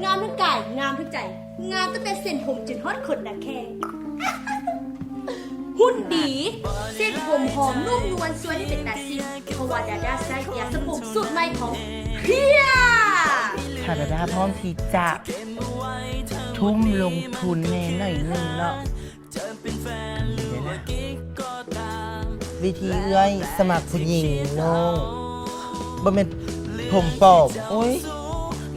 ງາມທັງກາຍ ງາມທັງໃຈ ງາມຕັ້ງແຕ່ເສັ້ນຜົມຈົນຮອດຂົນໜ້າແຂ້ງ. ຫຸ່ນດີ ເສັ້ນຜົມຫອມນຸ້ມນວນ ຊວນໃຫ້ເປັນຕາຊິມ ເພາະວ່າດາດາໃຊ້ຢາສະປຸມສູດໃໝ່ຂອງເຄຍ. ຖ້າດາດາພ້ອມທີ່ຈະທຸ່ມລົງທຶນແດ່ໜ້ອຍໜຶ່ງເນາະ. ວິທີເອື້ອຍສະໝັກຜູ້ຍິງນ້ອງ ບໍ່ແມ່ນຜົມປອມ ໂອ້ຍ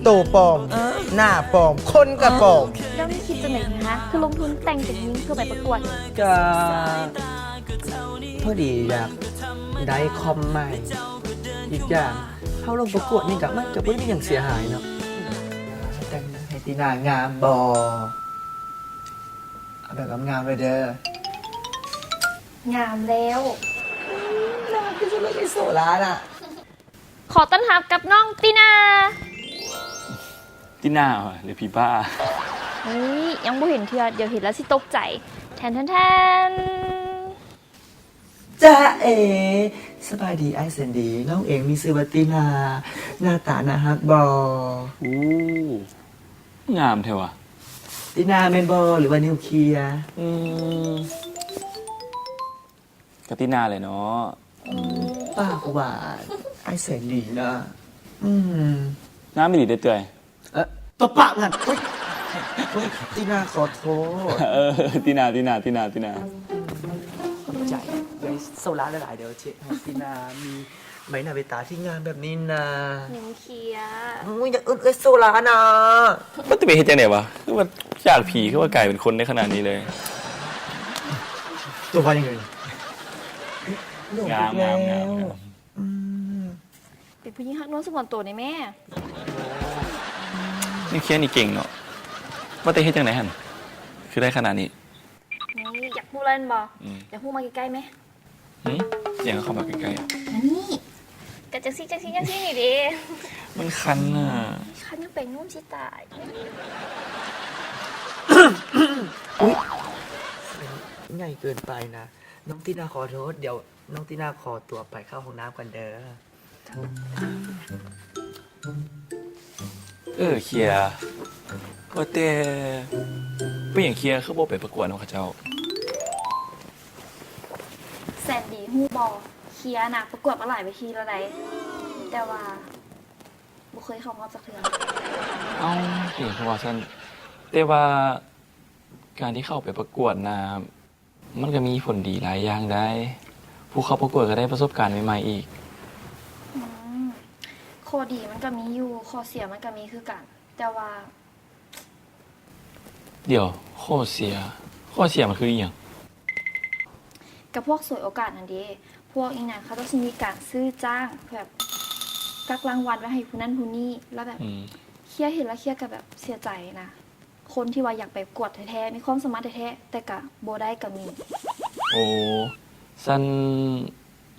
ໂຕປອມ ເອີ ໜ້າປອມ ຄົນກະປອມ. ເຈົ້າມີຄິດຈັ່ງໃດນີ້ຫະ ຄືລົງທຶນແຕ່ງເປັນຍິງເພື່ອໄປປະກວດ? ກະພໍດີຢາກໄດ້ຄອມໃໝ່ ອີກຢ່າງເຮົາລົງປະກວດນີ້ກະ ມັນກະບໍ່ໄດ້ມີຫຍັງເສຍຫາຍເນາະ. ແຕ່ງໃຫ້ຕີໜ້າງາມບໍ່? ເອົາແບບງາມໆເລີຍເດີ. ງາມແລ້ວ. ໜ້າຄືຊິເລີຍໄອ້ໂຊລານະ. ຂໍຕ້ອນຮັບກັບນ້ອງຕີໜ້າ. ຕີໜ້າຫວາ ຫຼືຜີບ້າ? ເຮີ້ຍ ຍັງບໍ່ເຫັນເທື່ອ ດຽວເຫັນແລ້ວຊິຕົກໃຈ. ແທນໆໆ. ຈ໊ະເອ ສະບາຍດີອ້າຍແສນດີ ນ້ອງເອງມີຊື່ວ່າຕີໜ້າ ໜ້າຕາໜ້າຮັກບໍ່? ໂອ້ ງາມແທ້ຫວາ. ຕີໜ້າແມ່ນບໍ່ ຫຼືວ່ານິວເຄຍ? ອືມ ກະຕີໜ້າແຫຼະເນາະ. ອືມ ປາກຫວານ ອ້າຍແສນດີນະ. ອືມ ງາມອີ່ຫຼີເດ້ເອື້ອຍ. ເອີ ຕະປະມັນ. ໂອ້ຍ ໂອ້ຍ ຕີໜ້າຂໍໂທດ. ເອີ ຕີໜ້າ ຕີໜ້າ ຕີໜ້າ ຕີໜ້າ. ຂອບໃຈເອື້ອຍໂຊລາຫຼາຍໆເດີ ທີ່ເຮັດໃຫ້ຕີໜ້າມີໃບໜ້າໃບຕາທີ່ງາມແບບນີ້ນະ. ນິວເຄຍ. ໂອ້ຍ ຢ່າເອີ້ນເອື້ອຍໂຊລານະ. ມັນຈະໄປເຮັດຈັ່ງໃດຫວາ ຄືວ່າຈາກຜີຄືວ່າກາຍເປັນຄົນໄດ້ຂະໜາດນີ້ເລີຍ. ຕົວວ່າຫຍັງເລີຍ. ງາມ ງາມ ງາມ ງາມ. ອືມ ເປັນຜູ້ຍິງຮັກນວນສະຫງວນໂຕແດ່ແມ້. ນີ້ເຄຍນີ້ເກັ່ງເນາະ. ວ່າແຕ່ເຮັດຈັ່ງໃດຫັ້ນ ຄືໄດ້ຂະໜາດນີ້? ນີ້ ຢາກຮູ້ແລ້ວແມ່ນບໍ່? ອືມ ຢາກຮູ້ ມາໃກ້ໆແມ້. ຫື ຫຍັງ ເຂົ້າມາໃກ້ໆ. ມານີ້ ກະຈັ່ງຊີ້ ຈັ່ງຊີ້ ຈັ່ງຊີ້ນີ້ເດ້. ມັນຄັນນະ. ຄັນ ຍັງແປງນົມຊິຕາຍ. ອຸ້ຍ ໃຫຍ່ເກີນໄປນະ. ນ້ອງຕີໜ້າຂໍໂທດ ດຽວນ້ອງຕີໜ້າຂໍຕົວໄປເຂົ້າຫ້ອງນ້ຳກ່ອນເດີ. ເອີ ເຄຍ ວ່າແຕ່ເປັນຫຍັງເຄຍຄືບໍ່ໄປປະກວດນຳເຂົາເຈົ້າ? ແສນດີ ຮູ້ບໍ່ ເຄຍນະປະກວດມາຫຼາຍເວທີແລ້ວໃດ ແຕ່ວ່າບໍ່ເຄີຍເຂົ້າຮອບຈັກເທື່ອ. ເອົ້າ ເປັນຫຍັງຄືວ່າຊັ້ນ? ແຕ່ວ່າການທີ່ເຂົ້າໄປປະກວດນະ ມັນກະມີຜົນດີຫຼາຍຢ່າງໃດ໋. ຜູ້ເຂົ້າປະກວດກະໄດ້ປະສົບການໃໝ່ໆອີກ. ອືມ ຂໍ້ດີມັນກະມີຢູ່ ຂໍ້ເສຍມັນກະມີຄືກັນ ແຕ່ວ່າ ດຽວ ຂໍ້ເສຍ ຂໍ້ເສຍມັນຄືອີ່ຫຍັງ? ກະພວກສວຍໂອກາດຫັ້ນເດ ພວກອີ່ຫຍັງ ເຂົາເຈົ້າຊິມີການຊື້ຈ້າງ ແບບກັກລາງວັນໄວ້ໃຫ້ຜູ້ນັ້ນຜູ້ນີ້ ແລ້ວແບບ ອືມ ເຄຍເຫັນແລ້ວເຄຍກະແບບເສຍໃຈນະ. ຄົນທີ່ວ່າຢາກໄປກວດແທ້ໆ ມີຄວາມສາມາດແທ້ໆ ແຕ່ກະບໍ່ໄດ້ກະມີ. ໂອ້ ຊັ້ນ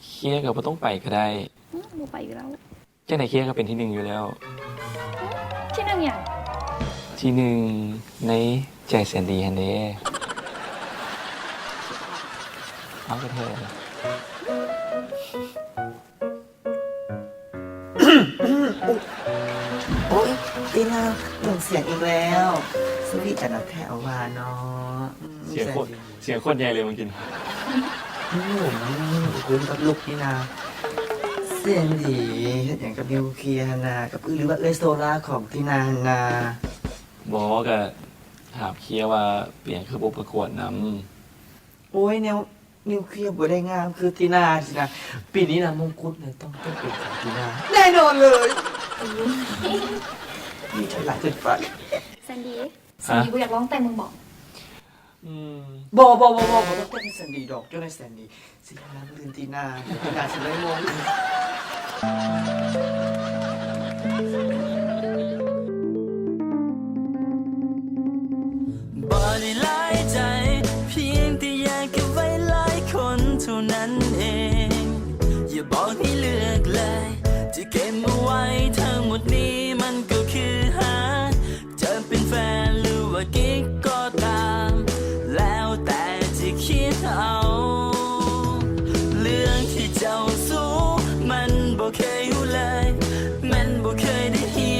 ເຄຍກະບໍ່ຕ້ອງໄປກະໄດ້. ອືມ ບໍ່ໄປຢູ່ແລ້ວ. ຈັ່ງໃດເຄຍກະເປັນທີໜຶ່ງຢູ່ແລ້ວ. ທີໜຶ່ງຫຍັງ? ທີໜຶ່ງໃນໃຈແສນດີຫັ້ນເດ້. ເອົາກະແທ້. ໂອ້ຍ ຕີໜ້າ ເລື່ອງສຽງອີກແລ້ວ ສະວີດກັນນະແທ້ເອົາວ່າເນາະ. ອືມ ສຽງໂຄດ ສຽງໂຄດໃຫຍ່ເລີຍມື້ກີ້. ໂອ້ໂຫ ຄຸນກັບລຸກນີ້ນະ. ແສນດີ ເຮັດຫຍັງກັບນິວເຄຍຫັ້ນນະ ກັບ ຫຼືວ່າເອື້ອຍໂຊລາຂອງຕີໜ້າຫັ້ນນະ? ບໍ່ ກະຖາມເຄຍວ່າເປັນຫຍັງຄືບໍ່ປະກວດນຳ. ໂອ້ຍ ແນວ ນິວເຄຍບໍ່ໄດ້ງາມຄືຕີໜ້າຊີ້ນະ. ປີນີ້ນະ ມົງກຸດນະຕ້ອງຕົກເປັນຂອງຕີໜ້າແນ່ນອນເລີຍ. ດີໃຈຫຼາຍເກີນໄປ. ແຊນດີ ແຊນດີບໍ່ຢາກລອງແຕ່ງເບິ່ງບໍ? ອືມ ບໍ່ ບໍ່ ບໍ່ ບໍ່ ບໍ່ຕ້ອງແຕ່ງໃຫ້ແຊນດີດອກ. ເຈົ້ານາຍແຊນດີຊິເຮັດງານອື່ນຕີໜ້າ ຕີໜ້າຊິໄດ້ມົງ. ບໍ່ໄດ້ຫຼາຍໃຈ ພຽງແຕ່ຢາກເກັບໄວ້ຫຼາຍຄົນເທົ່ານັ້ນເອງ. ຢ່າບອກໃຫ້ເລືອກເລີຍ ຈະເກັບມາໄວ້ທັງໝົດນີ້ ມັນກໍຄືຫາ ຈະເປັນແຟນ ຫຼືວ່າກິກກໍຕາມ ແລ້ວແຕ່ຈະຄິດເອົາ. ເລື່ອງທີ່ເຈົ້າຮູ້ ມັນບໍ່ເຄີຍຮູ້ເລີຍ ແມ່ນບໍ່ເຄີຍໄດ້ຮຽ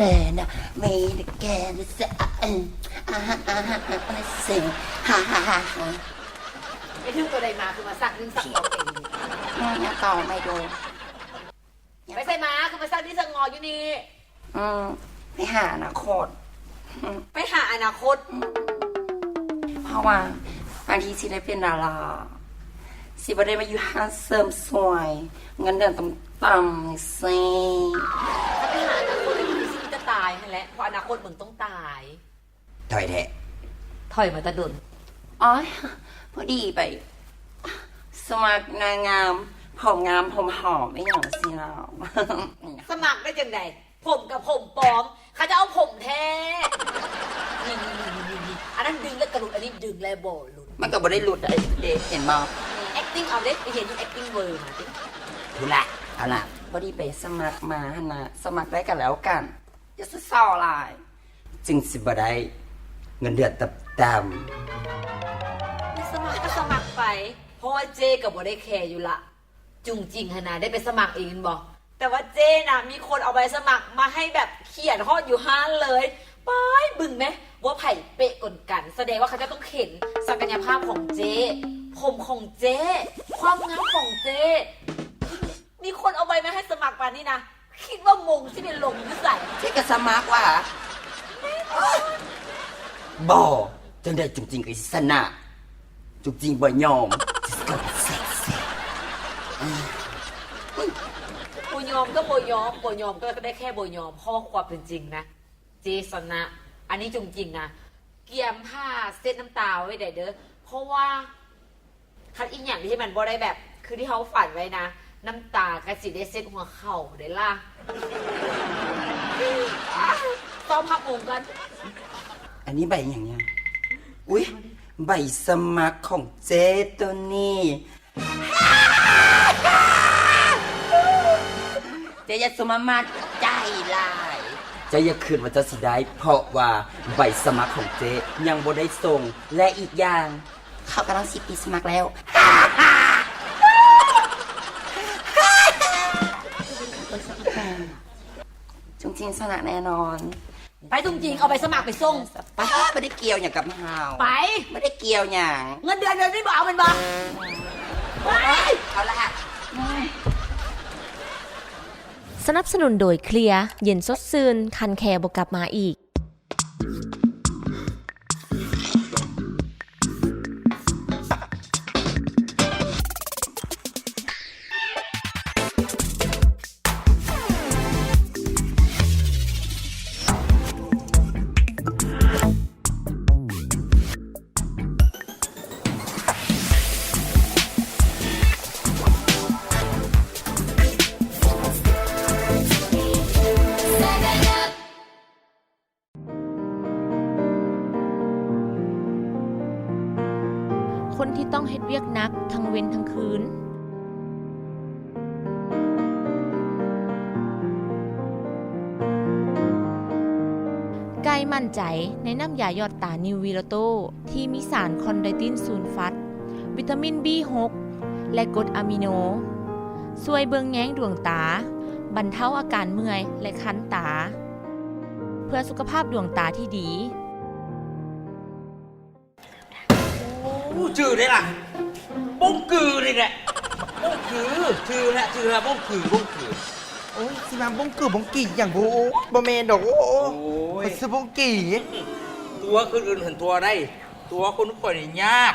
แสนอะ มีแต่แกนะแสน อ่าฮะ อ่าฮะ อ่าฮะ แสน ฮ่าฮ่าฮ่าฮ่า ไปถืกตัวใดมา คือมาสักลิ้นสักงอเก่งนี่ อืม ยังต่อไม่ดู ไปใส่มา คือมาสักลิ้นสักงออยู่นี่ อืม ไปหาอนาคต อืม ไปหาอนาคต อืม เพราะว่าบางทีสิได้เป็นดารา สิบ่ได้มาอยู่ห้างเสริมสวย เงินเดือนต่ำๆ จั่งซี้ ถ้าไปหาอนาคต ก็คือสิจะตายหั่นแหละ เพราะอนาคตมึงต้องตาย ถอยแท้ ถอยมาแต่ดน อ๋อ พอดีไปสมัครนางงาม ຜົມງາມ ຜົມຫອມ ອີ່ຫຍັງຊີ້ເນາະ. ສະໝັກໄດ້ຈັ່ງໃດ? ຜົມກະຜົມປອມ ເຂົາເຈົ້າເອົາຜົມແທ້. ນີ້ໆໆໆ ອັນນັ້ນດຶງແລ້ວກະຫຼຸດ ອັນນີ້ດຶງແລ້ວບໍ່ຫຼຸດ. ມັນກະບໍ່ໄດ້ຫຼຸດໃດ໋ ເຫັນບໍ່? ແອັກຕິ້ງເອົາເດ້ ໄປຮຽນຢູ່ແອັກຕິ້ງເວີມາຕິ. ພຸ້ນລະ ເອົາລະ ພໍດີໄປສະໝັກມາຫັ້ນນະ ສະໝັກໄດ້ກະແລ້ວກັນ ຢ່າສໍ້ຫຼາຍ ຈຶ່ງຊິບໍ່ໄດ້ເງິນເດືອນຕ່ຳໆ. ຢາກສະໝັກກະສະໝັກໄປ ເພາະວ່າເຈ້ກະບໍ່ໄດ້ແຄຢູ່ລະ. ຈຸງຈິງຫັ້ນນະ ໄດ້ໄປສະໝັກເອງແມ່ນບໍ່? ແຕ່ວ່າເຈ້ນະ ມີຄົນເອົາໃບສະໝັກມາໃຫ້ແບບຂຽນຮອດຢູ່ຮ້ານເລີຍ. ປາຍ ເບິ່ງແມ ວ່າໃຜເປະກວ່າກັນ ສະແດງວ່າເຂົາເຈົ້າຕ້ອງເຫັນສັກກະຍະພາບຂອງເຈ້ ຜົມຂອງເຈ້ ຄວາມງາມຂອງເຈ້. ມີຄົນເອົາໃບມາໃຫ້ສະໝັກປານນີ້ນະ ຄິດວ່າມົງຊິໄປລົງຢູ່ໃສ? ເຈົ້າກະສະໝັກຫວາ? ບໍ່ ຈັ່ງໃດຈຸງຈິງກະຊິຊະນະ. ຈຸງຈິງບໍ່ຍອມ. ບໍ່ຍອມກະບໍ່ຍອມ ບໍ່ຍອມກະໄດ້ແຄ່ບໍ່ຍອມ ເພາະວ່າຄວາມເປັນຈິງນະ ເຈ້ຊະນະ. ອັນນີ້ຈຸງຈິງນະ ກຽມຜ້າເຊັດນ້ຳຕາໄວ້ໄດ້ເດີ ເພາະວ່າ ຄັນອີ່ຫຍັງທີ່ມັນບໍ່ໄດ້ແບບຄືທີ່ເຮົາຝັນໄວ້ນະ ນ້ຳຕາກະຊິໄດ້ເຊັດຫົວເຂົ່າເດ້ລະ. ຊອມຮັບມົງກ່ອນ. ອັນນີ້ໃບຫຍັງນີ້? ອຸ້ຍ ໃບສະໝັກຂອງເຈ້ໂຕນີ້. ເຈົ້າຢ່າສູ່ມາໝັດໃຈຫຼາຍ. ເຈົ້າຢ່າຄິດວ່າເຈົ້າຊິໄດ້ ເພາະວ່າໃບສະໝັກຂອງເຈ້ຍັງບໍ່ໄດ້ສົ່ງ ແລະ ອີກຢ່າງ ເຂົາກຳລັງຊິປິດສະໝັກແລ້ວ. ຈຸງຈິງຊະນະແນ່ນອນ. ໄປຈຸງຈິງ ເອົາໃບສະໝັກໄປສົ່ງ. ໄປ ບໍ່ໄດ້ກ່ຽວຫຍັງກັບເຮົາ. ໄປ ບໍ່ໄດ້ກ່ຽວຫຍັງ. ເງິນເດືອນເດືອນນີ້ບໍ່ເອົາແມ່ນບໍ່? ໄປ ເອົາລະ. ສະໜັບສະໜູນໂດຍ ເຄລຍ ເຢັນສົດຊື່ນ ຄັນແຄບໍ່ກັບມາອີກ. ຄົນທີ່ຕ້ອງເຮັດວຽກໜັກທັງເວັນທັງຄືນ. ໄກ່ໝັ້ນໃຈໃນນ້ຳຢາຢອດຕານິວວີໂລໂຕ ທີ່ມີສານຄອນໄດຕິນຊູນຟັດ, ວິຕາມິນບີຫົກ ແລະ ກົດອາມິໂນ, ຊ່ວຍເບິ່ງແຍງດວງຕາ, ບັນເທົາອາການເມື່ອຍ ແລະ ຄັນຕາ ເພື່ອສຸຂະພາບດວງຕາທີ່ດີ. ໂອ້ ຈື່ໄດ້ລະ ບົ້ງກືນີ້ແຫຼະ ບົ້ງກື ຈື່ລະ ຈື່ລະ ບົ້ງກື ບົ້ງກີ. ໂອ້ຍ ຊິມາບົ້ງກືບົ້ງກີຫຍັງ ໂອ້ຍ ບໍ່ແມ່ນດອກ ໂອ້ຍ ຂ້ອຍຊື່ບົ້ງກີ. ຕົວຄົນອື່ນຫັ້ນຕົວໄດ້ ຕົວຄົນຂ້ອຍນີ້ຍາກ.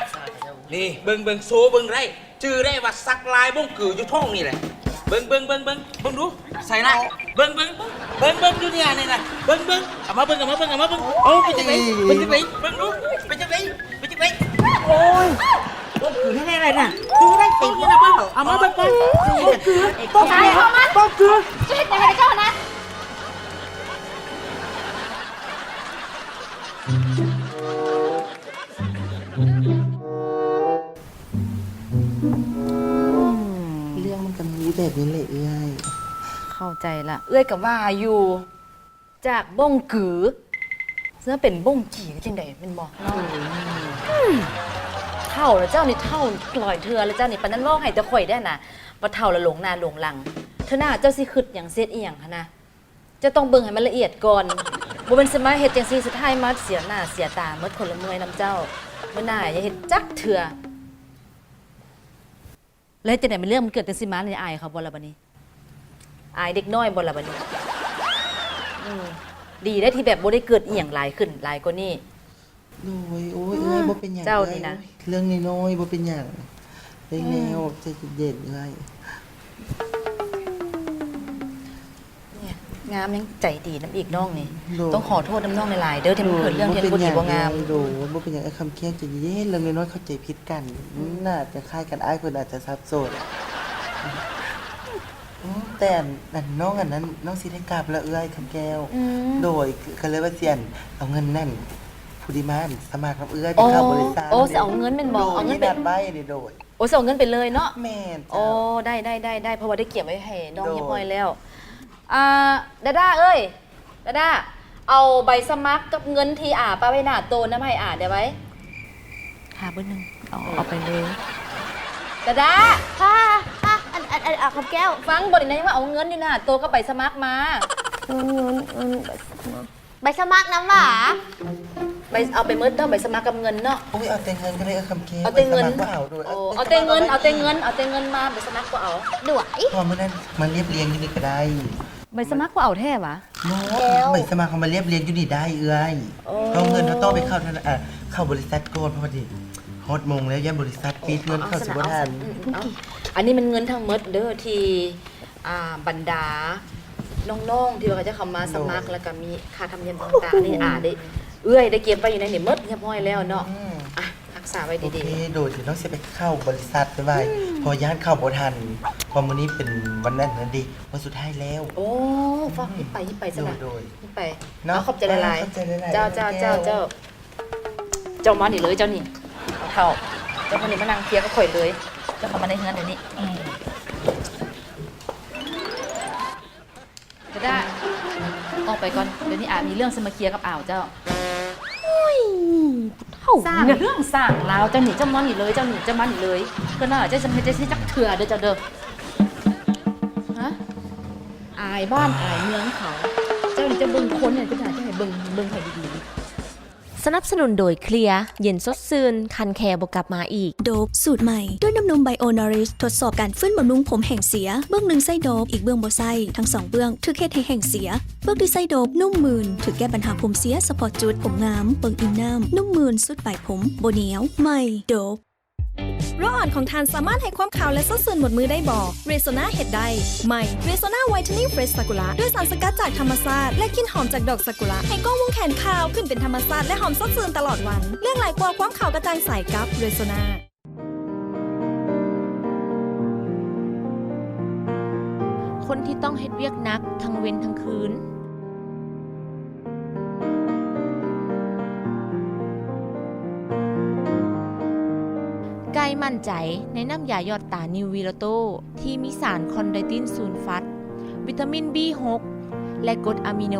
ນີ້ ເບິ່ງ ເບິ່ງ ໂຊເບິ່ງໄດ້ ຈື່ໄດ້ວ່າສັກລາຍບົ້ງກືຢູ່ທ້ອງນີ້ແຫຼະ. ເບິ່ງ ເບິ່ງ ເບິ່ງ ເບິ່ງ ເບິ່ງດູ ໃສລະ ເບິ່ງ ເບິ່ງ ເບິ່ງ ເບິ່ງຢູ່ນີ້ ອັນນີ້ນະ ເບິ່ງ ເບິ່ງ ເອົາມາເບິ່ງ ເອົາມາເບິ່ງ ເອົາມາເບິ່ງ ເບິ່ງ ເປັນຈັ່ງໃດ ເປັນຈັ່ງໃດ ເບິ່ງດູ ເປັນຈັ່ງໃດ ເປັນຈັ່ງໃດ. ໂອ້ຍ ບົ້ງກືແທ້ໆ ລະນະ ຄືໄດ້ເຕັມນີ້ນະ ເບິ່ງ ເອົາມາເບິ່ງກ່ອນ ບົ້ງກື ຕົກໃສ່ເຂົາມາ ບົ້ງກື ຈະເຮັດຫຍັງໃຫ້ເຈົ້ານະ. ເລື່ອງມັນກະມີແບບນີ້ແຫຼະເອື້ອຍ. ເຂົ້າໃຈລະ ເອື້ອຍກະວ່າຢູ່ ຈາກບົ້ງກື ຊິມາເປັນບົ້ງກີໄດ້ຈັ່ງໃດແມ່ນບໍ່ເນາະ? ອືມ ເຖົ້າລະເຈົ້ານີ້ ເຖົ້າຫຼາຍເທື່ອລະເຈົ້ານີ້ ປານນັ້ນເວົ້າໃຫ້ແຕ່ຂ້ອຍແດ່ນະ ວ່າເຖົ້າລະຫຼົງໜ້າຫຼົງຫຼັງ. ເທື່ອໜ້າເຈົ້າຊິຄຶດຫຍັງ ຊິເຮັດອີ່ຫຍັງຫັ້ນນະ ເຈົ້າຕ້ອງເບິ່ງໃຫ້ມັນລະອຽດກ່ອນ ບໍ່ແມ່ນຊິມາເຮັດຈັ່ງຊີ້ ສຸດທ້າຍມາເສຍໜ້າເສຍຕາໝົດ ຂ້ອຍລະເມື່ອຍນຳເຈົ້າ. ມື້ໜ້າຢ່າເຮັດຈັກເທື່ອ. ແລ້ວເຮັດຈັ່ງໃດ ແມ່ນເລື່ອງມັນເກີດຈັ່ງຊີ້ມານີ້ ອາຍເຂົາບໍ່ລະບາດນີ້? ອາຍເດັກນ້ອຍບໍ່ລະບາດນີ້? ອືມ ດີໄດ໋ທີ່ແບບບໍ່ໄດ້ເກີດອີ່ຫຍັງຫຼາຍຂຶ້ນຫຼາຍກວ່ານີ້. ໂດຍ ໂອ້ຍ ເອື້ອຍ ບໍ່ເປັນຫຍັງ ເຈົ້ານີ້ນະ ເລື່ອງນ້ອຍໆ ບໍ່ເປັນຫຍັງ. ເລື່ອງແນວ ອືມ ໃຈເຢັນໆ ເອື້ອຍ. ງາມຍັງໃຈດີນຳອີກນ້ອງນີ້. ໂດຍ ຕ້ອງຂໍໂທດນຳນ້ອງຫຼາຍໆເດີ ທີ່ມັນເກີດເລື່ອງທີ່ບໍ່ດີບໍ່ງາມ. ໂດຍ ບໍ່ເປັນຫຍັງ ອ້າຍຄຳແກ້ວ ໃຈເຢັນໆ ເລື່ອງນ້ອຍໆ ເຂົ້າໃຈຜິດກັນ. ອືມ ໜ້າຈະຄ້າຍກັນ ອ້າຍເພິ່ນອາດຈະສັບສົນ. ອືມ ແຕ່ອັນ ອັນນ້ອງອັນນັ້ນ ນ້ອງຊິໄດ້ກັບລະເອື້ອຍຄຳແກ້ວ. ອືມ ໂດຍ ກໍເລີຍວ່າຊິອັນ ເອົາເງິນນັ້ນ ຜູ້ທີ່ມາອັນສະໝັກນຳເອື້ອຍໄປເຂົ້າບໍລິສັດ. ໂອ້ ຊິເອົາເງິນແມ່ນບໍ່? ໂດຍ ເອົາເງິນໄປ ເຮັດໄວເດ້. ໂດຍ ໂອ້ ຊິເອົາເງິນໄປເລີຍເນາະ. ແມ່ນ ໂອ້ ເຈົ້າ ໄດ້ໆໆໆ ເພາະວ່າໄດ້ກຽມໄວ້ໃຫ້ນ້ອງຮຽບຮ້ອຍແລ້ວ. ໂດຍ ອາ ດາດາເອີຍ ດາດາ ເອົາໃບສະໝັກກັບເງິນທີ່ອາປະໄວ້ໜ້າໂຕະນຳໃຫ້ອາໄດ້ໄວ. ຫາເບີໜຶ່ງ ເອົາ ເອີ ເອົາໄປເລີຍ. ດາດາ ອາ ອາ ອັນ ອັນ ອັນ ອາ ຄຳແກ້ວ ຟັງບໍ່ນີ້ນະ ຍັງວ່າເອົາເງິນຢູ່ໜ້າໂຕະກັບໃບສະໝັກມາ. ເງິນ ເງິນ ເງິນ ໃບສະໝັກ ໃບສະໝັກນຳຫວາ? ໃບ ເອົາໄປໝົດເນາະ ໃບສະໝັກກັບເງິນເນາະ. ໂອ້ຍ ເອົາແຕ່ເງິນກໍໄດ້ ເອີ ຄຳແກ້ວ. ເອົາແຕ່ເງິນ ໃບສະໝັກບໍ່ເອົາໂດຍ. ໂອ້ ເອົາແຕ່ເງິນ ເອົາແຕ່ເງິນ ເອົາແຕ່ເງິນມາ ໃບສະໝັກບໍ່ເອົາ. ໂດຍ ເພາະມື້ນັ້ນມາລຽບລຽງຢູ່ນີ້ກໍໄດ້. ໃບສະໝັກບໍ່ເອົາແທ້ຫວາ? ໂດຍ ແກ້ວ ໃບສະໝັກເຮົາມາລຽບລຽງຢູ່ນີ້ໄດ້ເອື້ອຍ. ໂອ້ ເອົາເງິນເຮົາຕ້ອງໄປເຂົ້າທະນາ ເອີ ເຂົ້າບໍລິສັດກ່ອນ ເພາະວ່ານີ້ຮອດໂມງແລ້ວ ຢ້ານບໍລິສັດປິດ ເງິນເຂົ້າຊິບໍ່ທັນ. ອືມ ເອົາ ອັນນີ້ມັນເງິນທັງໝົດເດີ ທີ່ ອ່າ ບັນດານ້ອງໆ ທີ່ວ່າເຂົາເຈົ້າເຂົ້າມາສະໝັກ ໂດຍ ແລ້ວກໍມີຄ່າທຳນຽມຕ່າງໆ ນີ້ອາໄດ້ ເອື້ອຍໄດ້ເກັບໄວ້ຢູ່ໃນນີ້ໝົດຮຽບຮ້ອຍແລ້ວເນາະ. ອືມ ອ່ະ ຮັກສາໄວ້ດີໆ. ໂອເຄ ໂດຍ ດຽວນ້ອງຊິໄປເຂົ້າບໍລິສັດໄວໆ ອືມ ເພາະຢ້ານເຂົ້າບໍ່ທັນ ເພາະມື້ນີ້ເປັນວັນນັ້ນນັ້ນເດ ວັນສຸດທ້າຍແລ້ວ. ໂອ້ ຟ້າວ ອືມ ຮີບໄປ ຮີບໄປຊັ້ນນະ. ໂດຍ ຮີບໄປເນາະ. ເອົາ ຂອບໃຈຫຼາຍໆ ຂອບໃຈຫຼາຍໆ ເຈົ້າ ເຈົ້າ ເຈົ້າ ເຈົ້າ. ເຈົ້າມານີ້ເລີຍ ເຈົ້ານີ້ ເຖົ້າ ເຈົ້າມານີ້ ມານັ່ງເຄຍກັບຂ້ອຍເລີຍ ເຈົ້າເຂົ້າມາໃນເຮືອນດຽວນີ້. ອືມ ດາດາ ອອກໄປກ່ອນ ດຽວນີ້ອາມີເລື່ອງຊິມາເຄຍກັບອາວເຈົ້າ. ໂອ້ຍ ຜູ້ເຖົ້າ ສ້າງເລື່ອງສ້າງລາວ ເຈົ້ານີ້ ເຈົ້າມານີ້ເລີຍ ເຈົ້ານີ້ ເຈົ້າມານີ້ເລີຍ. ເພິ່ນວ່າເຈົ້າຊິເຮັດ ເຈົ້າຊິຈັກເທື່ອເດີ ເຈົ້າເດີ. ຮະ? ອາຍບ້ານອາຍເມືອງເຂົາ ເຈົ້ານີ້ ເຈົ້າເບິ່ງຄົນນີ້ ເຈົ້າໃຫ້ເບິ່ງ ເບິ່ງໃຫ້ດີໆ. ສະໜັບສະໜູນໂດຍ ເຄລຍ ເຢັນສົດຊື່ນ ຄັນແຄບໍ່ກັບມາອີກ. ໂດບ ສູດໃໝ່ ດ້ວຍນ້ຳນົມ Bio Nourish ທົດສອບການຟື້ນບຳລຸງຜົມແຫ້ງເສຍ, ເບື້ອງໜຶ່ງໃຊ້ໂດບ, ອີກເບື້ອງບໍ່ໃຊ້, ທັງສອງເບື້ອງຖືກເຮັດໃຫ້ແຫ້ງເສຍ. ເບື້ອງທີ່ໃຊ້ໂດບ ນຸ້ມມື່ນ, ຖືກແກ້ບັນຫາຜົມເສຍສະເພາະຈຸດ, ຜົມງາມ, ເບິ່ງອີ່ມນ້ຳ, ນຸ້ມມື່ນ, ຊຸດປາຍຜົມ, ບໍ່ໜຽວ. ໃໝ່ ໂດບ. ໂຣອອນຂອງທ່ານສາມາດໃຫ້ຄວາມຂາວ ແລະ ສົດຊື່ນໝົດມື້ໄດ້ບໍ່? Rexona ເຮັດໄດ້. ໃໝ່ Rexona Whitening Fresh Sakura ດ້ວຍສານສະກັດຈາກທຳມະຊາດ ແລະ ກິ່ນຫອມຈາກດອກຊາກຸຣະ ໃຫ້ກ້ອງວົງແຂນຂາວຂຶ້ນເປັນທຳມະຊາດ ແລະ ຫອມສົດຊື່ນຕະຫຼອດວັນ. ເລືອກຫຼາຍກວ່າຄວາມຂາວກະຈ່າງໃສກັບ Rexona. ຄົນທີ່ຕ້ອງເຮັດວຽກໜັກທັງເວັນທັງຄືນ. ໄກ່ໝັ້ນໃຈໃນນ້ຳຢາຢອດຕານິວວີລາໂຕ ທີ່ມີສານຄອນໄດຕິນຊູນຟັດ, ວິຕາມິນບີຫົກ ແລະ ກົດອາມິໂນ,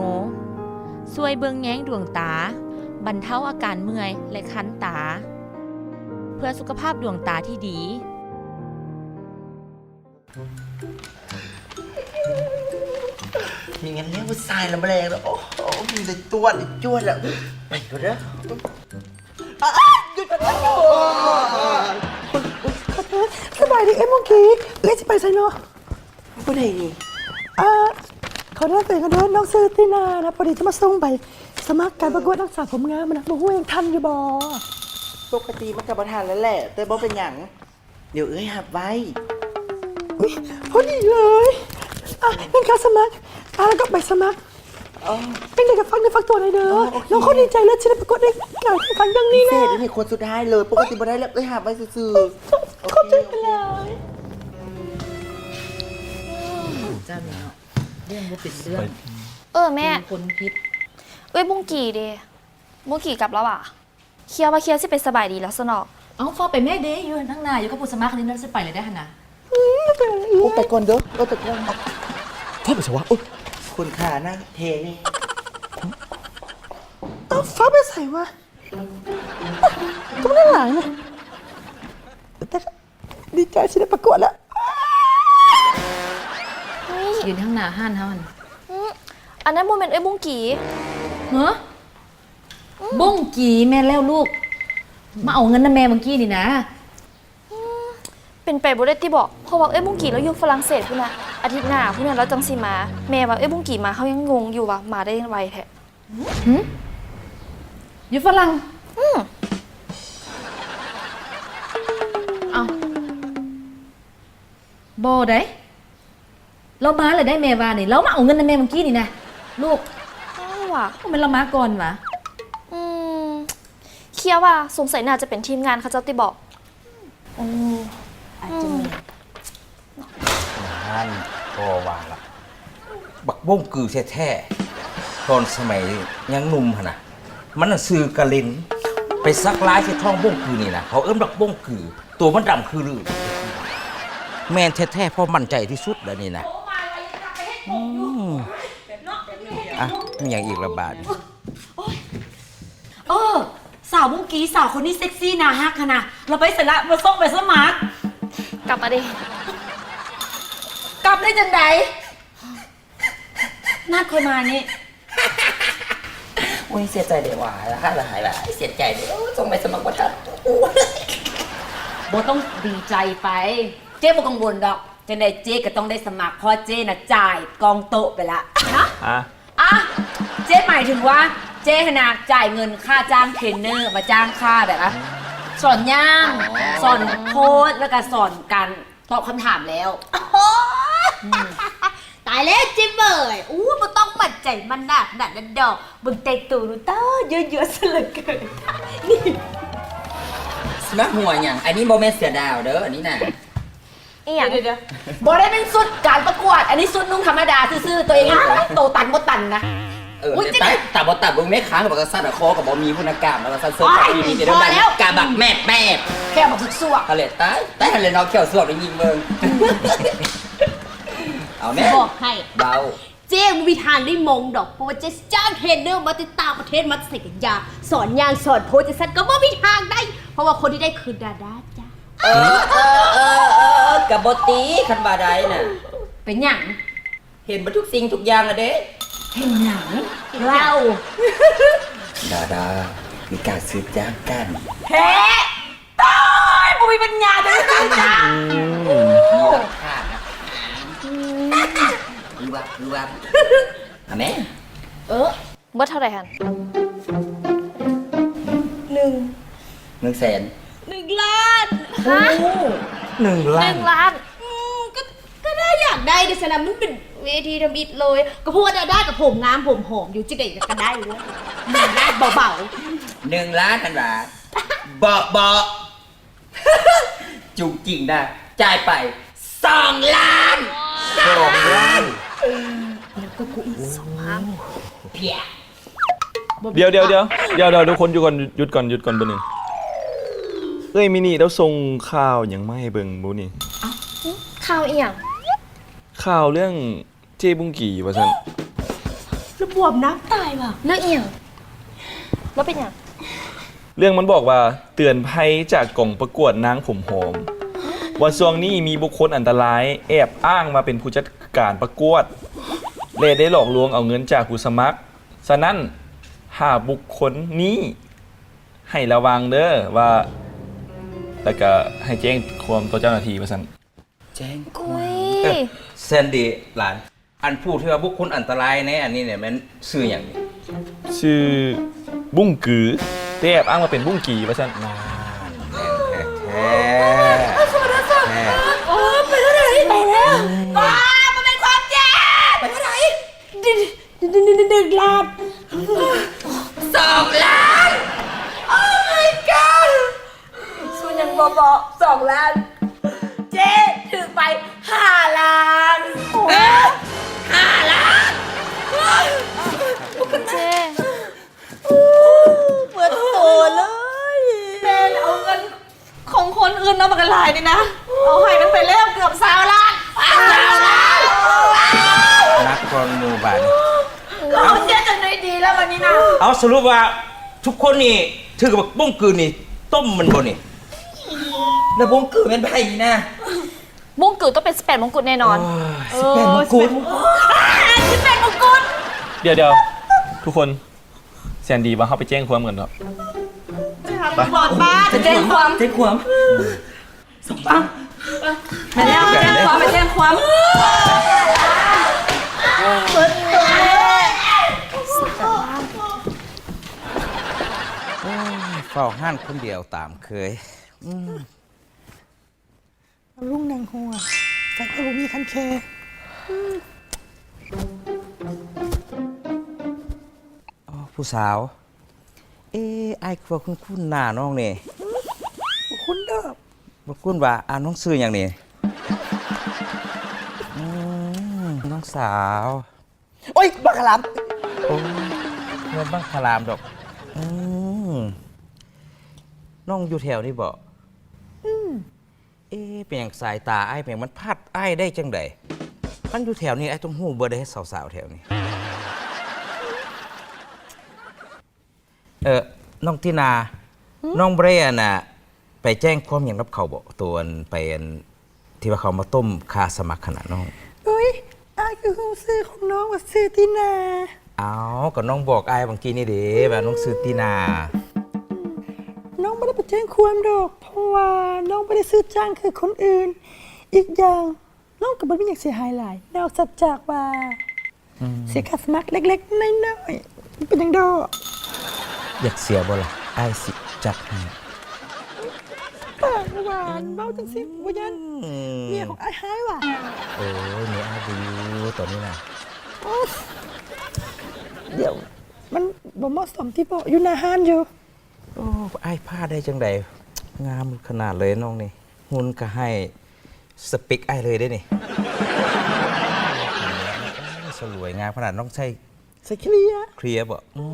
ຊ່ວຍເບິ່ງແຍງດວງຕາ, ບັນເທົາອາການເມື່ອຍ ແລະ ຄັນຕາ, ເພື່ອສຸຂະພາບດວງຕາທີ່ດີ. ມີເງິນລ້ຽງຜູ້ຊາຍລະບໍ່ແລງແລ້ວ. ໂອ້ໂຫ ມີແຕ່ຕົວະ ໄດ້ຕົວະແລ້ວ. ໄປກ່ອນເດີ. ອ້າຍ ຢຸດກ່ອນເດີ. ສະບາຍດີເອື້ອຍມົງກີ້. ເອື້ອຍຊິໄປໃສເນາະ? ຜູ້ໃດນີ້? ອ່າ ຂໍແນະນຳຕົວເອງກ່ອນເດີ. ນ້ອງຊື່ຕິນານະ. ພໍດີຈະມາສົ່ງໃບສະໝັກການປະກວດນາງສາວຜົມງາມນະ. ບໍ່ຮູ້ຍັງທັນຢູ່ບໍ່? ປົກກະຕິມັນກະບໍ່ທັນແລ້ວແຫຼະ ແຕ່ບໍ່ເປັນຫຍັງ. ດຽວເອື້ອຍຮັບໄວ້. ອຸ້ຍ ພໍດີເລີຍ. ອ່ະ ເງິນຄ່າສະໝັກ ອ່ະ ແລ້ວກໍໃບສະໝັກ. ອໍ ຈັ່ງໃດກໍຝາກເນື້ອຝາກຕົວແດ່ເດີ. ອໍ ໂອເຄ. ນ້ອງຄົນດີໃຈເລີຍ ຊິໄດ້ປະກວດໃນການແຂ່ງຂັນຄັ້ງນີ້ແຫຼະ. ພິເສດນີ້ ຄົນສຸດທ້າຍເລີຍ. ປົກກະຕິບໍ່ໄດ້ແລ້ວ ເອື້ອຍຮັບໄວ້ຊື່ໆ. ຂອບໃຈຫຼາຍ. ເຈົ້ານີ້ເນາະ ເລື່ອງບໍ່ເປັນເລື່ອງ. ເອີ ແມ່ ຄົນຜິດ. ເອື້ອຍບຸ້ງກີ້ເດ? ບຸ້ງກີ້ກັບແລ້ວຫວາ? ເຄຍວ່າເຄຍຊິໄປສະບາຍດີແລ້ວຊັ້ນເນາະ. ເອົ້າ ຟ້າວໄປແມ່ເດ ຢູ່ທາງໜ້າ ຢູ່ກັບຜູ້ສະໝັກນີ້ ລາວຊິໄປແລ້ວເດ້ຫັ້ນນະ. ໂອ້ ໄປກ່ອນເດີ. ເອີ ໄປກ່ອນ. ຟ້າວໄປໃສວະ? ໂອ້ຍ ຄົນຂາໜ້າແທ້ນີ້. ເອົ້າ ຟ້າວໄປໃສວະ? ກໍບໍ່ໄດ້ຫຼາຍນະ ແຕ່ ດີໃຈຊິໄດ້ປະກວດແລ້ວ. ເຮີ້ຍ ຢືນທາງໜ້າຮ້ານເຮົາຫັ້ນ. ອືມ ອັນນັ້ນບໍ່ແມ່ນເອື້ອຍບຸ້ງກີ້? ເຮີ້ຍ ອືມ ບຸ້ງກີ້ ແມ່ນແລ້ວລູກ ມາເອົາເງິນນຳແມ່ມື້ກີ້ນີ້ນະ. ອືມ ເປັນໄປບໍ່ໄດ້ຕິເບາະ? ເພາະວ່າເອື້ອຍບຸ້ງກີ້ລາວຢູ່ຝຣັ່ງເສດພຸ້ນນະ ອາທິດໜ້າພຸ້ນນະ ລາວຈັ່ງຊິມາ. ແມ່ວ່າເອື້ອຍບຸ້ງກີ້ມາ ເຮົາຍັງງົງຢູ່ວ່າມາໄດ້ໄວແທ້. ຫື? ຢູ່ຝຣັ່ງ? ອືມ ເອົ້າ ບໍ່ໄດ໋ ລາວມາແລ້ວໄດ໋ ແມ່ວ່ານີ້ ລາວມາເອົາເງິນນຳແມ່ມື້ກີ້ນີ້ນະລູກ. ອ້າວ ບໍ່ແມ່ນລາວມາກ່ອນຫວາ? ອືມ ເຄຍວ່າສົງໄສໜ້າຈະເປັນທີມງານເຂົາເຈົ້າຕິເບາະ? ໂອ້ ອາດຈະແມ່ນ. ອືມ. ນັ້ນ ພໍ່ວ່າລະ ບັກບົ້ງກືແທ້ໆ ຕອນສະໄໝຍັງໜຸ່ມຫັ້ນນະ ມັນຊື່ກະລິນ ໄປສັກລາຍໃສ່ທ້ອງບົ້ງກືນີ້ນະ ເຂົາເອີ້ນບັກບົ້ງກື ໂຕມັນດຳຄືລື ແມ່ນແທ້ໆ ພໍ່ໝັ້ນໃຈທີ່ສຸດແລ້ວນີ້ນະ. ອືມ ອ່ະ ມີຫຍັງອີກລະບາດນີ້? ໂອ້ຍ ເອີ ສາວບຸ້ງກີ ສາວຄົນນີ້ເຊັກຊີໜ້າຮັກຫັ້ນນະ ລາວໄປໃສລະ? ມາສົ່ງໃບສະໝັກ. ກັບມາເດ້. ກັບໄດ້ຈັ່ງໃດ? ນັດຂ້ອຍມານີ້. ໂອ້ຍ ເສຍໃຈເດ້ຫວາ ລະຫາຍ ລະຫາຍ ລະຫາຍ ເສຍໃຈເດ້. ໂອ້ຍ ສົ່ງໃບສະໝັກບໍ່ທັນ. ບໍ່ຕ້ອງດີໃຈໄປ ເຈ້ບໍ່ກັງວົນດອກ. ຈັ່ງໃດເຈ້ກໍຕ້ອງໄດ້ສະໝັກ ເພາະເຈ້ນະຈ່າຍກອງໂຕະໄປລະ. ຮະ? ອ່ະ ເຈ້ໝາຍເຖິງວ່າ ເຈ້ຫັ້ນນະຈ່າຍເງິນຄ່າຈ້າງເທຣນເນີ ມາຈ້າງຂ້າແບບວ່າ ສອນຍ່າງ ອໍ ສອນໂພສ ແລ້ວກໍສອນການຕອບຄຳຖາມແລ້ວ. ໂອ້ ອືມ ຕາຍແລ້ວເຈ້ເອີຍ. ອູ້ ບໍ່ຕ້ອງໝັ້ນໃຈມັນໜາກຂະໜາດນັ້ນດອກ. ເບິ່ງແຕ່ງໂຕດູ ຕາເຍອະໆ ຊະເຫຼືອເກີນ. ນີ້ ສະໝັກຫົວຫຍັງ? ອັນນີ້ບໍ່ແມ່ນເສືອດາວເດີ ອັນນີ້ນະ. ອີ່ຫຍັງ? ດຽວໆໆ ບໍ່ໄດ້ເປັນຊຸດການປະກວດ ອັນນີ້ຊຸດນຸ່ງທຳມະດາຊື່ໆ ຕົວເອງ ໂຕຕັນບໍ່ຕັນນະ. ເອີ ໂອ້ຍ ຕາຍ ຕາບໍ່ຕັນ ເບິ່ງແມ່ຄ້າງ ບັກກະສັດ ຄອກໍບໍ່ມີຄຸນນະກາມ ແລ້ວວ່າຊັ້ນເສີມ ໂອ້ຍ ພໍແລ້ວ ກະບັກແມບໆ ແຂ້ວບັກສວກໆ ຫັ້ນແຫຼະ. ຕາຍ ຕາຍ ຫັ້ນແຫຼະເນາະ ແຂ້ວສວກໄດ້ຍິງເບິ່ງ. ເອົາແມ່ ຊິບອກໃຫ້ ເວົ້າ ເຈ້ບໍ່ມີທາງໄດ້ມົງດອກ ເພາະວ່າເຈ້ຈ້າງເທຣນເນີມາແຕ່ຕ່າງປະເທດ ມາແຕ່ໃສກະຢ່າ ສອນຍ່າງສອນໂພສຈັ່ງຊັ້ນກໍບໍ່ມີທາງໄດ້ ເພາະວ່າຄົນທີ່ໄດ້ຄືດາດາຈ້າ. ເອີ ເອີ ເອີ ເອີ ກະບໍ່ຕິ ຄັນວ່າໄດ້ນະ. ເປັນຫຍັງ? ເຫັນເບິດທຸກສິ່ງທຸກຢ່າງລະເດ້. ເຫັນຫຍັງ? ເລົ່າ. ດາດາ ມີການສືບຈ້າງກັນ. ແທ້. ຕາຍ ບໍ່ມີປັນຍາເດີ. ອືມ ໂອ້ ລວບ ລວບ ອາແມ່. ເອີ ເບິດເທົ່າໃດຫັ້ນ? ໜຶ່ງ ໜຶ່ງແສນ ໜຶ່ງລ້ານ. ຮະ? ໂອ້ ໜຶ່ງລ້ານ ໜຶ່ງລ້ານ. ອືມ ກໍ ກໍໄດ້ ຢາກໄດ້ເດ ຊັ້ນນະ ມັນເປັນເວທີທຳອິດເລີຍ ກໍເພາະວ່າດາດາກໍຜົມງາມຜົມຫອມຢູ່ ຈັ່ງໃດກໍໄດ້ເວີ້ຍ. ໜຶ່ງລ້ານເບົາໆ ໜຶ່ງລ້ານຫັ້ນຫວາ? ເບາະ ເບາະ ຈຸງຈິງນະ ຈ່າຍໄປສອງລ້ານ. ສອງລ້ານ ແລ້ວກໍກູອີກສອງລ້ານ. ເພຍ. ດຽວໆໆ ດຽວໆ ທຸກຄົນຢຸດກ່ອນ ຢຸດກ່ອນ ຢຸດກ່ອນເບິ່ງໜຶ່ງ. ເອື້ອຍມິນິລາວສົ່ງຂ່າວຫຍັງມາໃຫ້ເບິ່ງບຸນີ້? ອ້າວ ຂ່າວອີ່ຫຍັງ? ຂ່າວເລື່ອງ ເຈ້ບຸ້ງກີວ່າຊັ້ນ. ລະບວມນ້ຳຕາຍວ່າ. ເລື່ອງອີ່ຫຍັງ? ລະເປັນຫຍັງ? ເລື່ອງມັນບອກວ່າ ເຕືອນໄພຈາກກອງປະກວດນາງຜົມຫອມ ວ່າຊ່ວງນີ້ມີບຸກຄົນອັນຕະລາຍແອບອ້າງວ່າເປັນຜູ້ຈັດການປະກວດ ແລະ ໄດ້ຫຼອກລວງເອົາເງິນຈາກຜູ້ສະໝັກ. ສະນັ້ນ ຖ້າບຸກຄົນນີ້ໃຫ້ລະວັງເດີວ່າ ແລ້ວກະໃຫ້ແຈ້ງຄວາມຕໍ່ເຈົ້າໜ້າທີ່ວ່າຊັ້ນ. ແຈ້ງຄວາມ. ອຸ້ຍ ເອີ ແຊນດີຫຼານ ອັນຜູ້ທີ່ວ່າບຸກຄົນອັນຕະລາຍໃນອັນນີ້ນີ້ແມ່ນຊື່ຫຍັງນີ້? ຊື່ບຸ້ງກື ແຕ່ແອບອ້າງວ່າເປັນບຸ້ງກີວ່າຊັ້ນ. ນັ້ນ ແມ່ນແທ້ໆ. ໂອ້ຍ ເປັນຈັ່ງໃດ? ຕາຍແລ້ວ ອືມ ບໍ່ແມ່ນຄວາມຈິງ. ເປັນຈັ່ງໃດ? ໜຶ່ງລ້ານ ສອງລ້ານ. Oh my god. ສູນຍັງບໍ່ເບາະ ສອງລ້ານ ເຈ້ຖືກໄປຫ້າລ້ານ. ໂອ້ຍ ຫ້າລ້ານ ເຈ້ ເບິດໂຕເລີຍ. ແມ່ນເອົາເງິນຂອງຄົນອື່ນເນາະ ບັກຫຼາຍນີ້ນະ ເອົາໃຫ້ມັນໄປແລ້ວເກືອບຊາວລ້ານ. ຊາວລ້ານ ໜັກກວ່າໝູ່ບາດນີ້. ເຮົາເສຍຈັ່ງໃດດີແລ້ວບາດນີ້ນະ? ເອົາ ສະຫຼຸບວ່າ ທຸກຄົນນີ້ຖືກບັກບົ້ງກືນີ້ຕົ້ມແມ່ນບໍ່ນີ້? ແລ້ວບົ້ງກືແມ່ນໃຜນີ້ນະ? ບົ້ງກືຕ້ອງເປັນສິບແປດມົງກຸດແນ່ນອນ. ໂອ້ຍ ເອີ ສິບແປດມົງກຸດ ສິບແປດມົງກຸດ. ດຽວໆ ທຸກຄົນ ແຊນດີວ່າເຮົາໄປແຈ້ງຄວາມກັນເນາະ. ໄປ ໄປແຈ້ງຄວາມ ແຈ້ງຄວາມ. ສອງປາງ ໄປແລ້ວ ໄປແຈ້ງຄວາມ ໄປແຈ້ງຄວາມ. ໂອ້ຍ ເຝົ້າຮ້ານຄົນດຽວຕາມເຄີຍ. ອືມ ເອົາລຸງນັ່ງຫົວ ຈັກເອີ ບໍ່ມີຄັນແຄ. ອໍ ຜູ້ສາວ ເອ ອ້າຍຄືວ່າຄຸ້ນໆໜ້ານ້ອງນີ້. ຄຸ້ນເດີ. ບໍ່ຄຸ້ນຫວາ? ອ່າ ນ້ອງຊື່ຫຍັງນີ້? ອື ສາວ. ໂອ້ຍ ບັກຂະຫຼາມ. ໂອ້ຍ ແມ່ນບັກຂະຫຼາມດອກ. ອືມ ນ້ອງຢູ່ແຖວນີ້ບໍ? ອືມ. ເອ ເປັນຫຍັງສາຍຕາອ້າຍເປັນຫຍັງມັນພັດອ້າຍໄດ້ຈັ່ງໃດ? ຄັນຢູ່ແຖວນີ້ອ້າຍຕ້ອງຮູ້ເບິດເດ້ ສາວໆແຖວນີ້. ເອີ ນ້ອງຕິນາ. ຫື? ນ້ອງບໍ່ໄດ້ອັນນ່າ ໄປແຈ້ງຄວາມຫຍັງກັບເຂົາບໍ? ໂຕອັນໄປອັນ ທີ່ວ່າເຂົາມາຕົ້ມຄ່າສະໝັກຫັ້ນນະນ້ອງ. ໂອ້ຍ ອ້າຍຄືຮູ້ຊື່ຂອງນ້ອງວ່າຊື່ຕິນາ? ອ້າວ ກໍນ້ອງບອກອ້າຍຫວ່າງກີ້ນີ້ເດ້ ວ່ານ້ອງຊື່ຕິນາ. ອືມ ນ້ອງບໍ່ໄດ້ໄປແຈ້ງຄວາມດອກ ເພາະວ່ານ້ອງບໍ່ໄດ້ຊື່ຈ້າງຄືຄົນອື່ນ. ອີກຢ່າງ ນ້ອງກໍບໍ່ມີຫຍັງເສຍຫາຍຫຼາຍ ນອກເສຍຈາກວ່າ ອືມ ເສຍຄ່າສະໝັກເລັກໆນ້ອຍໆ. ມັນເປັນຫຍັງດອກ? ຢາກເສຍບໍ່ລະ? ອ້າຍຊິຈັດໃຫ້. ປາກຫວານ ເວົ້າຈັ່ງຊີ້ບໍ່ຢ້ານ ອືມ ເມຍຂອງອ້າຍຮ້າຍຫວາ? ໂອ້ຍ ເມຍອ້າຍບໍ່ຢູ່ຕອນນີ້ນະ. ໂອ້ຍ ດຽວ ມັນບໍ່ເໝາະສົມຕິເບາະ ຢູ່ໜ້າຮ້ານຢູ່. ໂອ້ ອ້າຍພາໄດ້ຈັ່ງໃດ? ງາມຂະໜາດເລີຍນ້ອງນີ້ ຫຸ່ນກະໃຫ້ ສະເປັກອ້າຍເລີຍເດ້ນີ້. ໂອ້ ສະຫຼວຍງາມຂະໜາດ ນ້ອງໃຊ້ ໃຊ້ເຄລຍ ເຄລຍບໍ? ອື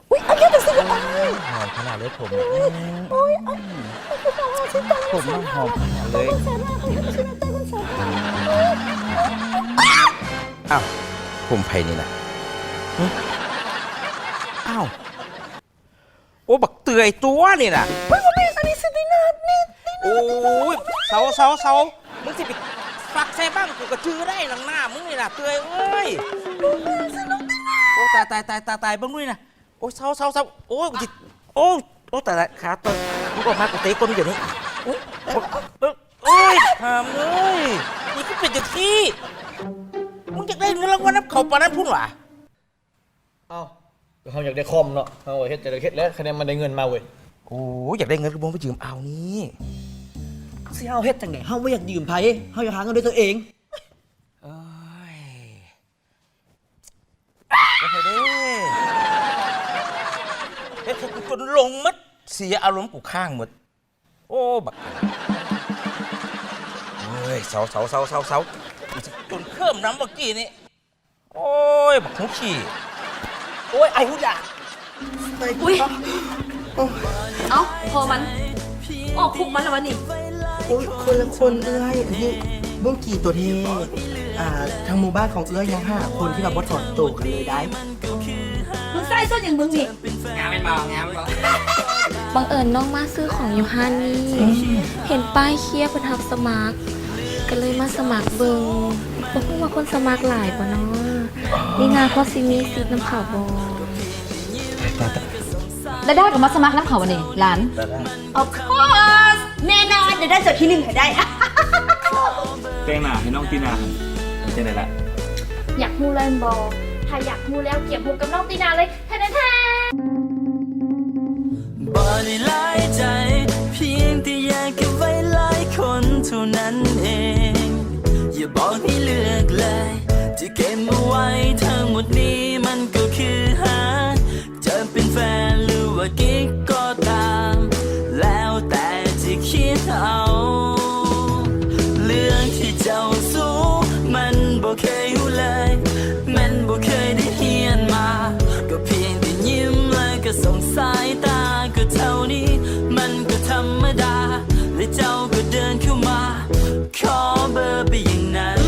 ມ. ອຸ້ຍ ອ້າຍເຮັດຈັ່ງຊີ້ບໍ່ອ້າຍ? ຫອມຂະໜາດເລີຍຜົມນີ້. ໂອ້ຍ ໂອ້ຍ ອ້າຍ ອ້າຍຄືຫອມຊິຕາຍ ຜົມນ້ອງຫອມຂະໜາດເລີຍ. ອ້າວ ຜົມໃຜນີ້ນະ? ຫຶ? ອ້າວ ໂອ້ ບັກເຕືອຍຕົວນີ້ນະ. ເຮີ້ຍ ບໍ່ແມ່ນ ອັນນີ້ຊື່ຕິນາ ນີ້ ຕິນາ. ໂອ້ຍ ເຊົາ ເຊົາ ເຊົາ ມຶງຊິໄປຟັກໃສ່ບັ້ງ ກູກະຈື່ໄດ້ ໜັງໜ້າມຶງນີ້ນະ ເຕືອຍເອີຍ. ບໍ່ແມ່ນ ຊື່ນ້ອງຕິນາ. ໂອ້ ຕາຍ ຕາຍ ຕາຍ ຕາຍ ເບິ່ງດູນີ້ນະ. ໂອ້ຍ ເຊົາ ເຊົາ ເຊົາ ໂອ້ຍ ກູຊິ ໂອ້ຍ ໂອ້ຍ ຕາຍ ຕາຍ ຂາຕົວ ມຶງອອກມາ ກູເຕະກົ້ນມຶງດຽວນີ້. ໂອ້ຍ ໂອ້ຍ ໂອ້ຍ ຫາມເອີຍ ນີ້ຄືເປັນຈັ່ງຊີ້? ມຶງຢາກໄດ້ເງິນລາງວັນນຳເຂົາປານນັ້ນພຸ້ນຫວາ? ເອົ້າ ເຮົາຢາກໄດ້ຄອມເນາະ ເຮົາກໍເຮັດ ຈະໄດ້ເຮັດແຫຼະ ຄະແນນມັນໄດ້ເງິນມາເວີຍ. ໂອ້ຍ ຢາກໄດ້ເງິນກໍບໍ່ໄປຢືມເອົານີ້. ຊິເຮົາເຮັດຈັ່ງໃດ? ເຮົາບໍ່ຢາກຢືມໃຜ ເຮົາຢາກຫາເງິນດ້ວຍຕົວເອງ. ເອີຍ ເຮັດໃຫ້ເດ້ ເຮັດໃຫ້ກູຈົນຫຼົງໝົດ ເສຍອາລົມກູຄ້າງໝົດ. ໂອ້ ບັກ ໂອ້ຍ ເຊົາ ເຊົາ ເຊົາ ເຊົາ ເຊົາ ກູຊິຈົນເຄີມນຳເມື່ອກີ້ນີ້. ໂອ້ຍ ບັກຫູຂີ້. ໂອ້ຍ ອ້າຍຫູຢາກ. ອຸ້ຍ ເອົ້າ ພໍມັນ ອອກຄຸກມາແລ້ວວະນີ້. ໂອ້ຍ ຄົນລະຄົນເອື້ອຍ. ອັນນີ້ບຸ້ງກີໂຕເທ່. ອ່າ ທັງໝູ່ບ້ານຂອງເອື້ອຍຍັງຫ້າຄົນທີ່ວ່າບໍ່ຖອນໂຕກັນເລີຍໄດ໋. ມຶງໃສ່ຊຸດຫຍັງມຶງນີ້? ງາມແມ່ນບໍ່? ງາມບໍ່? ບັງເອີນນ້ອງມາຊື້ຂອງຢູ່ຮ້ານນີ້ ອືມ ເຫັນປ້າຍເຄຍເພິ່ນຮັບສະໝັກ ກໍເລີຍມາສະໝັກເບິ່ງ. ບໍ່ຮູ້ວ່າຄົນສະໝັກຫຼາຍບໍ່ນໍ? ນີ້ນາພໍຊິມີສິດນຳເຂົາບໍ່? ດາດາກໍມາສະໝັກນຳເຂົາວະນີ້ຫຼານ? ດາດາ Of course ແນ່ນອນ ດາດາຈະທີໜຶ່ງໃຫ້ໄດ້. ແຕ່ງໜ້າໃຫ້ນ້ອງຕີນາຫັ້ນ ເປັນຈັ່ງໃດລະ? ຢາກຮູ້ແລ້ວແມ່ນບໍ່? ຖ້າຢາກຮູ້ແລ້ວ ກຽມຮູ້ກັບນ້ອງຕີນາເລີຍ. ແທນແທນ ບໍ່ໄດ້ຫຼາຍໃຈ ພຽງແຕ່ຢາກເກັບໄວ້ຫຼາຍຄົນເທົ່ານັ້ນເອງ. ຢ່າບອກໃຫ້ເລືອກເລີຍ ຈະເກັບເອົາໄວ້ທັງໝົດນີ້ ມັນກໍຄືຫາກ ຈະເປັນແຟນ ຫຼືວ່າກິກກໍຕາມ ແລ້ວແຕ່ຈະຄິດເອົາ. ເລື່ອງທີ່ເຈົ້າຮູ້ ມັນບໍ່ເຄີຍຮູ້ເລີຍ ແມ່ນບໍ່ເຄີຍໄດ້ຮຽນມາ ກໍພຽງແຕ່ຍິ້ມ ແລ້ວກໍສົ່ງສາຍຕາ ກໍເທົ່ານີ້ ມັນກໍທຳມະດາ ແລະເຈົ້າກໍເດີນເຂົ້າມາ ຂໍເບີໄປຢ່າງນັ້ນ.